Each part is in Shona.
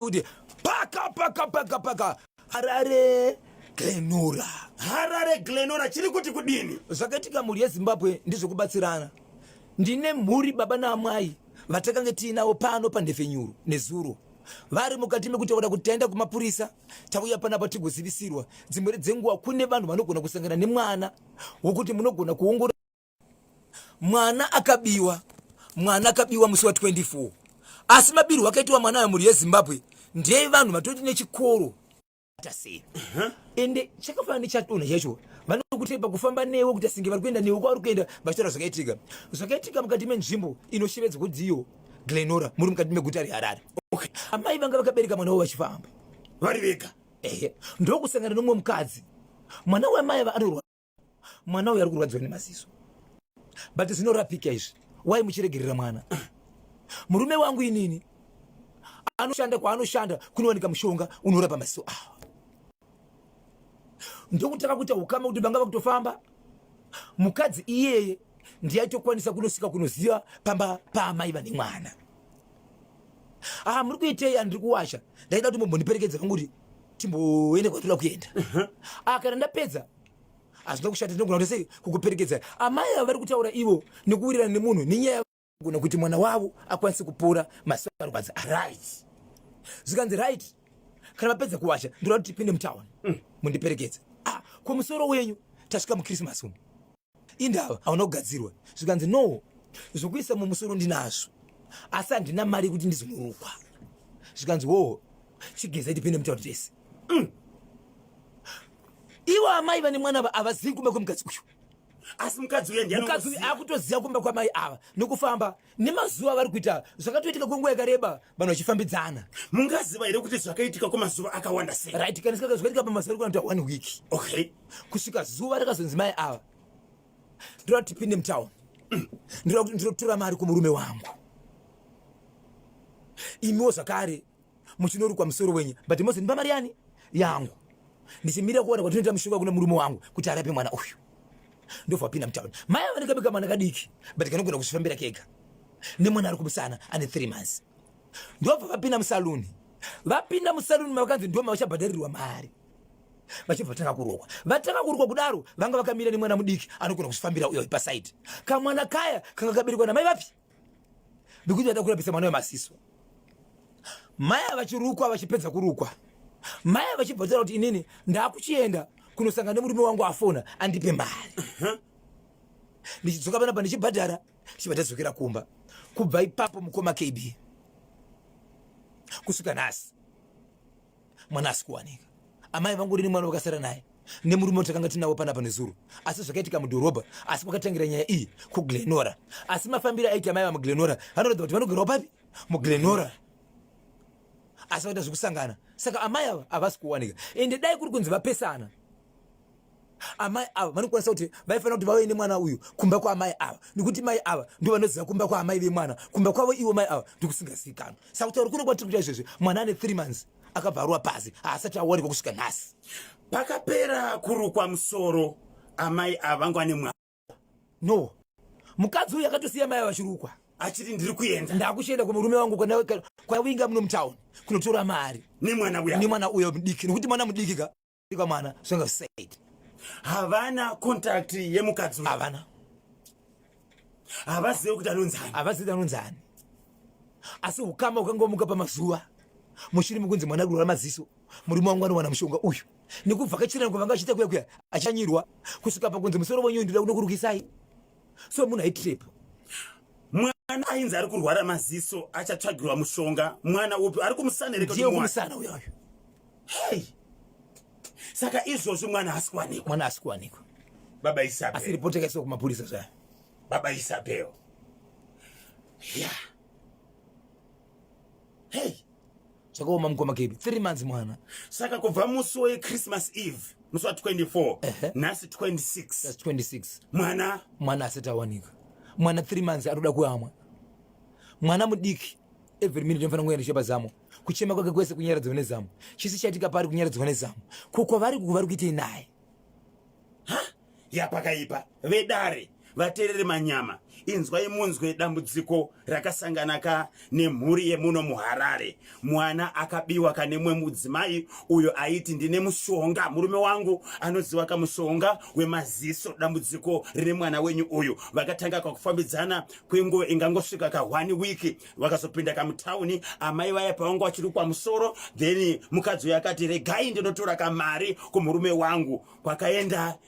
Kuti paka paka paka paka Harare Glenora. Harare Glenora chiri kuti kudini? Zvakaitika mhuri yeZimbabwe ndezvekubatsirana. Ndine mhuri baba naamai vatakange tiinavo pano panhepfenyuro nezuro vari mukati mekutaura kuti taenda kumapurisa tauya panapa tigozivisirwa dzimwe dzenguva kune vanhu vanogona kusangana nemwana wokuti munogona kuongorora Mwana akabiwa, mwana akabiwa musi wa 24 asi mabirwo akaitwa mwana uyu mhuri yeZimbabwe ndeevanhu vatori nechikoro sei ende chakafanana nechadonha chaicho vanokutepa kufamba newe kuti asinge vari kuenda newe kwavari kuenda vachitaura zvakaitika zvakaitika mukati menzvimbo inoshevedzwa kuti iyo Glenora muri mukati meguta reHarare. Okay. Amai vanga vakabereka mwana wavo vachifamba vari vega, ehe, ndokusangana nomumwe mukadzi. Mwana wamai ava anorwara, mwana uyu ari kurwadziwa nemaziso, but zvinorapika izvi. Wai muchiregerera mwana? Murume wangu inini anoshanda kwaanoshanda kunowanika mushonga unorapa maziso awa. Ndokutanga kuita ukama kuti vanga vakutofamba. Mukadzi iyeye ndiye aitokwanisa kunosvika kunoziva pamba paamai vane mwana. Ah, muri kuitei? Andiri kuwasha, ndaida kuti mumbondiperekedza vangu kuti timboende kwatoda kuenda. Ah, kana ndapedza hazvina kushata, ndinogona kuti sei kukuperekedza. Amai ava vari kutaura ivo nekuwirirana nemunhu nenyaya gona kuti mwana wavo akwanise kupora maziso arwadza. Right, zvikanzi right, kana vapedza kuwasha ndoda kuti tipinde mutown mundiperekedze. Ah, ko musoro wenyu? Tasvika muChristmas umu, indava hauna kugadzirwa. Zvikanzi no, zvokuisa mumusoro ndinazvo asi handina mari yekuti ndizonorukwa. Zvikanzi wo, chigezai tipinde mutown tese. Ivo amai vane mwana ava havazivi kumba kwemukadzi uyu. Asi mukadzi uye ndiye mukadzi uyu akutoziva kumba kwamai ava nekufamba nemazuva vari kuita zvakatoitika kwenguva yakareba vanhu vachifambidzana. Mungaziva here kuti zvakaitika kwemazuva akawanda sei? Right, kana saka zvakaitika pamazuva ari kunoita one week. Kusvika zuva rakazonzi mai ava ndoda kuti tipinde mutown, ndoda kuti ndinotora mari kumurume wangu, imiwo zvakare muchinorukwa musoro wenyu, but mozondipa mari yani yangu ndichimira kuona kwatinoita mushonga kune murume wangu kuti arape mwana uyu. Ndobva vapinda mutown. Mai ava vanenge mwana kadiki but kanogona kuzvifambira kega nemwana ari kumusana ane 3 months. Ndobva vapinda musaluni. Vapinda musaluni mavakanzi ndo mavachabhadharirwa mari, vachibva vatanga kurukwa. Vatanga kurukwa kudaro, vanga vakamira nemwana mudiki anogona kuzvifambira uyo pasaidi. Kamwana kaya kanga kaberekwa namai vapi nekuti vada kurapisa mwana wemasiso. Mai vachirukwa, vachipedza kurukwa, mai vachibva taura kuti inini ndakuchienda kunosangana nemurume wangu, afona andipe mari, ndichidzoka panapa ndichibhadhara, tichibva tadzokera kumba. Kubva ipapo, mukoma KB, kusvika nhasi mwana asi kuwanika. Amai vangu rini mwana vakasara naye nemurume watakanga tinavo panapa nezuro. Asi zvakaitika mudhorobha, asi kwakatangira nyaya iyi kuGlenora. Asi mafambiro aita amai vamuGlenora vanoratidza kuti vanogarawo papi? MuGlenora. Asi vaita zvekusangana, saka amai ava havasi kuwanika. Ende dai kuri kunzi vapesana, amai ava vanokwanisa kuti vaifanira kuti vauye nemwana uyu kumba kwaamai ava, nekuti mai ava ndo vanoziva kumba kwaamai vemwana. Kumba kwavo ivo mai ava ndikusingazivikanwa. Saka kutaura kuno kwatiri kuita izvezvi, mwana ane 3 months akabva aruwa pasi, haasati awanikwa kusvika nhasi. Pakapera kurukwa musoro amai ava vanga vane mwana? No, mukadzi uyu akatosiya mai vachirukwa achiti ndiri kuenda. Ndakuchienda kumurume wangu kwawinga muno mutown kunotora mari nemwana uya. Nemwana uyo mudiki, nekuti mwana mudiki ka kamwana zvanga said. Havana contact yemukadzi uyu? Havana. Havazivi kuti anonzani? Havazivi kuti anonzani, asi ukama ukangomuka pamazuva mushure mekunzi mwana kurwara maziso, murume wangu anowana mushonga uyu nekubvakachirana kwavanga achiita kuya kuya achanyirwa kusvika pakunzi musoro wenyu ndinoda kunokurukisai. So munhu aitrepo. Mwana ainzi ari kurwara maziso achatsvagirwa mushonga, mwana upi? Ari kumusana here? Ndiye kumusana uyoyo. Hey, saka izvozvo mwana haasi kuwanikwa? Mwana haasi kuwanikwa. Baba Isabel. Asi ripoti yakaiswa kumapurisa zvayo. Baba Isabel, ya, hey. Zvakaoma, mukoma kebi, 3 months mwana. Saka kubva musi weChristmas Eve, musi wa24, nhasi 26. That's 26. Mwana Mwana asati awanika. Mwana 3 months anoda kuyamwa, mwana mudiki. Every minute anofanira kuenda chipa zamo, kuchema kwake kwese kunyaradzwa nezamo. Chisi chaitika pari kunyaradzwa nezamo, ko kwavari kuku vari kuitei naye? Yapakaipa vedare. Vatereri manyama, inzwai munzwe dambudziko rakasangana ka nemhuri yemuno muHarare. Mwana akabiwa ka nemumwe mudzimai uyo aiti ndine mushonga, murume wangu anoziva kamushonga wemaziso, dambudziko rine mwana wenyu uyu. Vakatanga kakufambidzana kwenguva ingangosvika ka one week, vakazopinda kamutauni. Amai vaya pavanga vachiri kwamusoro, then mukadzi uyo akati regai ndinotora kamari kumurume wangu. Kwakaenda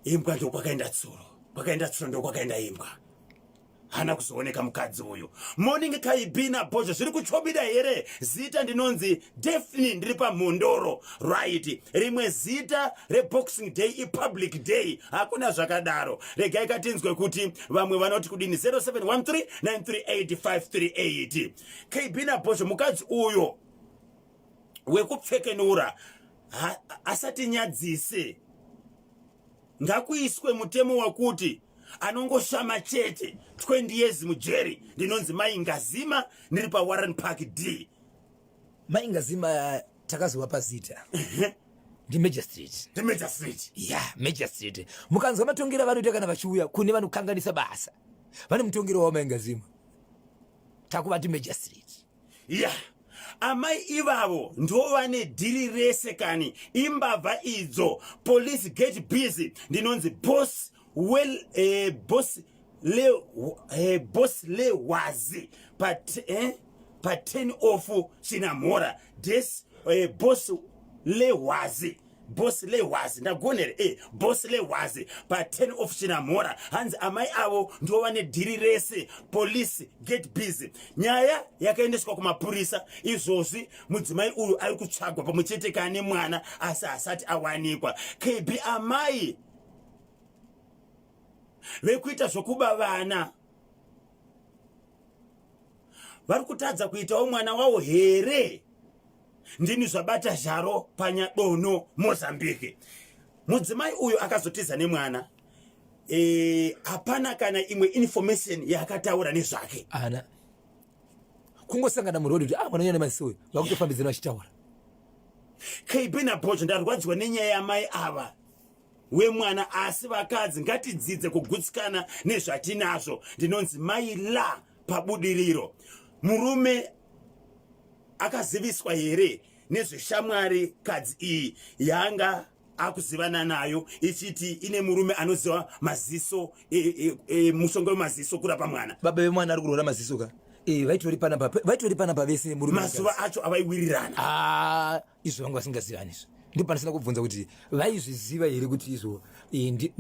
imbwa ndokwakaenda tsuro, kwakaenda tsuro ndokwakaenda imbwa. Hana kuzooneka mukadzi uyu. Morning Kaibina Bhozho, zviri kuchobida here? Zita ndinonzi Daphne, ndiri paMhondoro. Right, rimwe zita reboxing day ipublic day, hakuna zvakadaro. Regai katinzwe kuti vamwe vanoti kudini. 0713 938 538. Kaibina Bhozho, mukadzi uyo wekupfekenura asatinyadzise. Ngakuiswe mutemo wekuti anongoshama chete 20 years mujeri. Ndinonzi Mai Ngazima, ndiri paWarren Park D. Mai Ngazima takazovapa zita ndiMajor Street. NdiMajor Street. Ya, yeah, Major Street. Mukanzwa matongero avanoita kana vachiuya kune vanokanganisa basa, vane mutongero wavo Mai Ngazima, takuvati Major Street. Ya, amai ivavo ndo vane dhiri rese kani, imbavha idzo. Police get busy. Ndinonzi boss well, boss le, boss lewazi pa, pa 10 off Chinamhora des, boss lewazi, boss lehwazi, ndagonere, boss lehwazi pa 10 off Chinamhora. Hanzi amai avo ndo vane dhiri rese, police get busy. Nyaya yakaendeswa kumapurisa izvozvi. Mudzimai uyu ari kutsvagwa pamwe chete kane mwana, asi hasati awanikwa. KB, amai vekuita zvokuba vana vari kutadza kuitawo mwana wavo here? Ndini zvabata zharo panyadono Mozambique. Mudzimai uyu akazotiza nemwana, hapana kana imwe information yaakataura nezvake. Ana kungosangana muroad kuti ah, mwana uyu ane maziso uyu, vakutofambidzana vachitaura. KB naBhojo, ndarwadziwa nenyaya yamai ava wemwana, asi vakadzi ngatidzidze kugutsikana nezvatinazvo. Ndinonzi Mai La paBudiriro. Murume akaziviswa here nezveshamwari kadzi iyi yanga akuzivana nayo ichiti ine murume anoziva maziso, mushonga wemaziso kurapa mwana? Baba vemwana ari kurwara maziso ka, vaitori panapa, vaitori panapa vese murume. Mazuva acho avaiwirirana. Ah, izvo vanga vasingazivani izvo. Ndipo pandisina kubvunza kuti vaizviziva here kuti izvo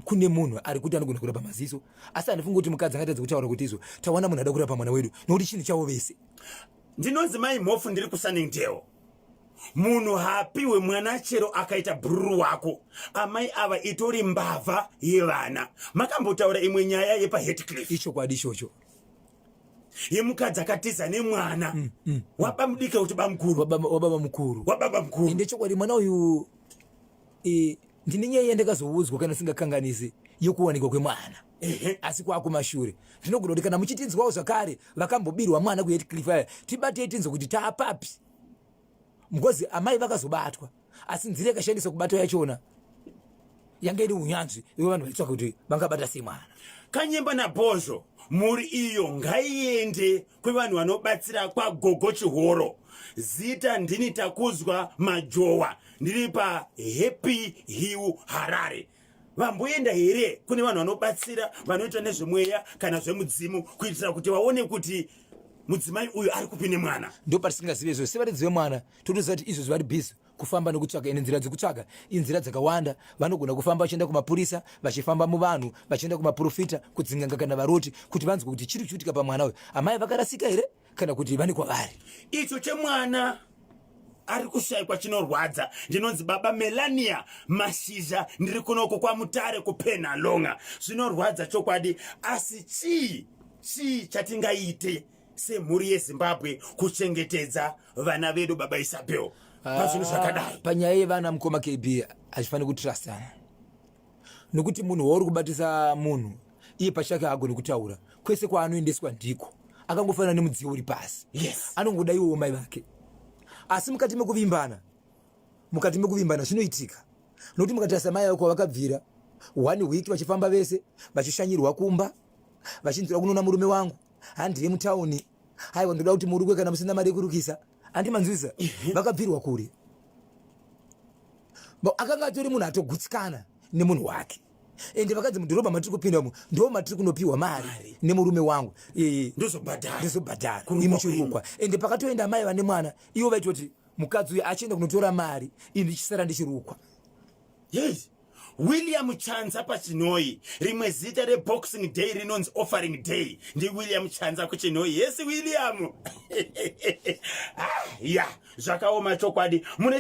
kune munhu ari kuti anogona kurapa maziso, asi handifungi kuti mukadzi angatadza kutaura kuti izvo tawana munhu ada kurapa mwana wedu, nokuti chinhu chavo vese. Ndinonzi Mai Mhofu, ndiri kuSunningdale. Munhu haapiwe mwana chero akaita bhururu wako. Amai ava itori mbavha yevana. Makambotaura imwe nyaya yepaHatcliffe. Ichokwadi ichocho. Yemukadzi akatiza nemwana wabamudiki kuti bamukuru. Wababa mukuru. Wababa mukuru. Ende chokwadi mwana uyu, ndine nyaya yandakazoudzwa kana singakanganisi yekuwanikwa kwemwana, asi kwakumashure. Ndinogona kuti kana muchitinzwawo zvakare vakambobirwa mwana kuHatcliffe aya, tibatei tinzwe kuti taapapi, because amai vakazobatwa, asi nzira yakashandiswa kubatwa yachona yanga iri unyanzvi ivo vanhu vaitsvaka kuti vangabata sei mwana. Kanyemba naBhozho, mhuri iyo ngaiende kwevanhu vanobatsira kwaGogo Chihoro. Zita ndini Takuzwa Majowa, ndiri paHappy Hill, Harare. Vamboenda here kune vanhu vanobatsira vanoita nezvemweya kana zvemudzimu kuitira kuti vaone kuti mudzimai uyu ari kupi nemwana? Ndo patisingazive izvo sevaridzi vemwana. Totoziva kuti izvozvi vari busy kufamba nekutsvaga, ende nzira dzekutsvaga inzira dzakawanda. Vanogona kufamba vachienda kumapurisa, vachifamba muvanhu, vachienda kumaprofita, kudzinganga kana varoti, kuti vanzwe kuti chiri kuchiitika pamwana uyu. Amai vakarasika here kana kuti vane kwavari? Icho chemwana ari kushayikwa chinorwadza. Ndinonzi Baba Melania Mashizha, ndiri kunoko kwaMutare kuPenhalonga. Zvinorwadza chokwadi, asi chii chii chatingaite semhuri yeZimbabwe kuchengetedza vana vedu, Baba Isabel, pazvinhu zvakadai? Panyaya yevana, mukoma KB, hazvifaniri kutrustana, nokuti munhu wauri kubatisa munhu iye pachake haagoni kutaura. Kwese kwaanoendeswa ndiko akangofanana nemudziyo uri pasi. Anongoda iwowo mai vake, asi mukati mekuvimbana zvinoitika, nokuti mukatarisa mai vako kwavakabvira. One week vachifamba vese, vachishanyirwa kumba, vachinzira kunoona murume wangu, handiye mutauni, haiwa, ndoda kuti murukwe kana musina mari yekurukisa. Handi manzwisa? Vakabvirwa kure. Akanga atori munhu atogutsikana nemunhu wake. Ende vakanzi mudhorobha matiri kupinda umu ndo matiri kunopiwa mari nemurume wangu. Ndozobhadhara. Ndozobhadhara imuchirukwa. Ende pakatoenda mai vane mwana, ivo vaitoti mukadzi uyu achienda kunotora mari, ini ndichisara ndichirukwa. Yes. William Chanza paChinoi, rimwe zita reboxing day rinonzi offering day, ndiWilliam Chanza kuChinoi. Yes, William. Ah, ya, zvakaoma chokwadi mune.